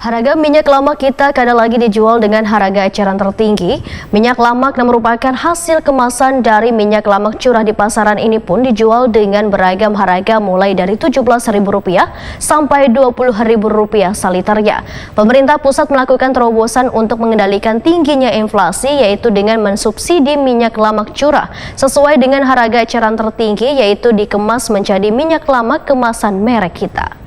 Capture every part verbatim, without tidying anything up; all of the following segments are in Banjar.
Harga minyak lamak kita kada lagi dijual dengan harga eceran tertinggi. Minyak lamak yang merupakan hasil kemasan dari minyak lamak curah di pasaran ini pun dijual dengan beragam harga, mulai dari tujuh belas ribu rupiah sampai dua puluh ribu rupiah saliternya. Pemerintah pusat melakukan terobosan untuk mengendalikan tingginya inflasi, yaitu dengan mensubsidi minyak lamak curah sesuai dengan harga eceran tertinggi, yaitu dikemas menjadi minyak lamak kemasan merek kita.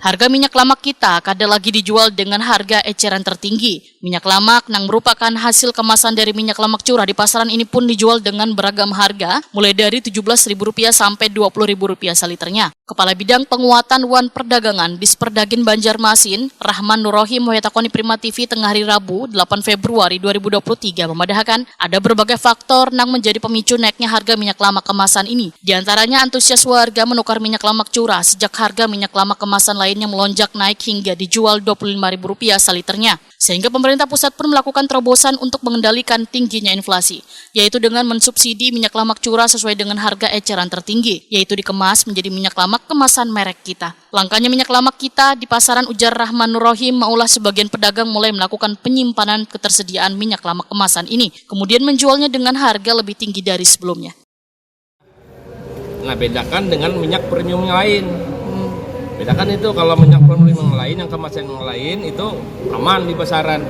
Harga minyak lamak kita kada lagi dijual dengan harga eceran tertinggi. Minyak lamak yang merupakan hasil kemasan dari minyak lamak curah di pasaran ini pun dijual dengan beragam harga, mulai dari tujuh belas ribu rupiah sampai dua puluh ribu rupiah saliternya. Kepala Bidang Penguatan wan Perdagangan Disperdagin Banjarmasin, Rahman Nurrohim, wayatakoni Prima T V tengah hari Rabu, delapan Februari dua ribu dua puluh tiga, memadahakan ada berbagai faktor yang menjadi pemicu naiknya harga minyak lamak kemasan ini. Di antaranya, antusias warga menukar minyak lamak curah sejak harga minyak lamak kemasan lainnya melonjak naik hingga dijual dua puluh lima ribu rupiah saliternya. Sehingga pemerintah pusat pun melakukan terobosan untuk mengendalikan tingginya inflasi, yaitu dengan mensubsidi minyak lamak curah sesuai dengan harga eceran tertinggi, yaitu dikemas menjadi minyak lamak kemasan merek kita. Langkanya minyak lamak kita di pasaran, ujar Rahman Nurrohim, maulah sebagian pedagang mulai melakukan penyimpanan ketersediaan minyak lamak kemasan ini, kemudian menjualnya dengan harga lebih tinggi dari sebelumnya. Nah, bedakan dengan minyak premium yang lain. Bedakan itu, kalau minyak premium yang lain, yang kemasan yang lain itu aman di pasaran,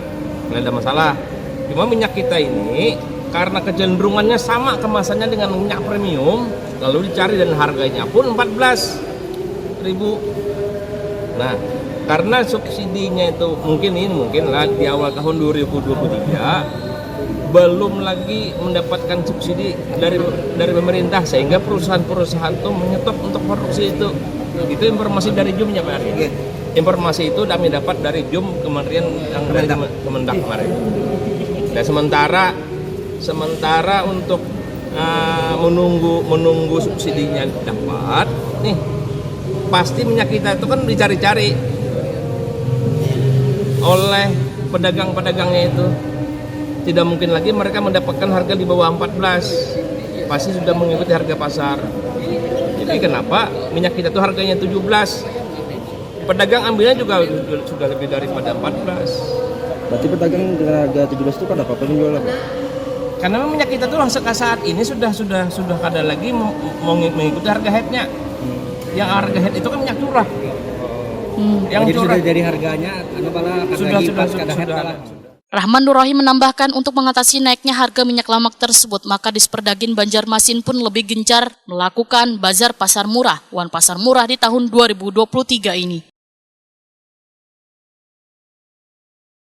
tidak ada masalah. Cuma minyak kita ini, karena kecenderungannya sama kemasannya dengan minyak premium, lalu dicari dan harganya pun empat belas ribu. Nah, karena subsidinya itu mungkin ini, mungkin lah di awal tahun dua ribu dua puluh tiga belum lagi mendapatkan subsidi dari dari pemerintah, sehingga perusahaan-perusahaan itu menyetop untuk produksi itu. Itu informasi dari Jumnya, Pak Ari. Informasi itu kami dapat dari Jum, Kementerian yang dari Kemendak kemarin. Dan sementara sementara untuk uh, menunggu menunggu subsidinya dapat, nih, pasti minyak kita itu kan dicari-cari oleh pedagang-pedagangnya itu. Tidak mungkin lagi mereka mendapatkan harga di bawah empat belas. Pasti sudah mengikuti harga pasar. Jadi kenapa minyak kita tuh harganya tujuh belas? Pedagang ambilnya juga sudah lebih daripada empat belas. Berarti pedagang dengan harga tujuh belas itu kada apa-apa menjual, Pak? Karena memang minyak kita tuh langsung ke saat ini sudah sudah sudah kada lagi mau mengikuti harga headnya. Yang harga head itu kan minyak curah. Hmm. Yang Jadi curah. Sudah dari harganya, anu pala, sudah, sudah, sudah, sudah. Rahman Nurrohim menambahkan, untuk mengatasi naiknya harga minyak lamak tersebut, maka Disperdagin Banjarmasin pun lebih gencar melakukan bazar pasar murah wan pasar murah di tahun dua ribu dua puluh tiga ini.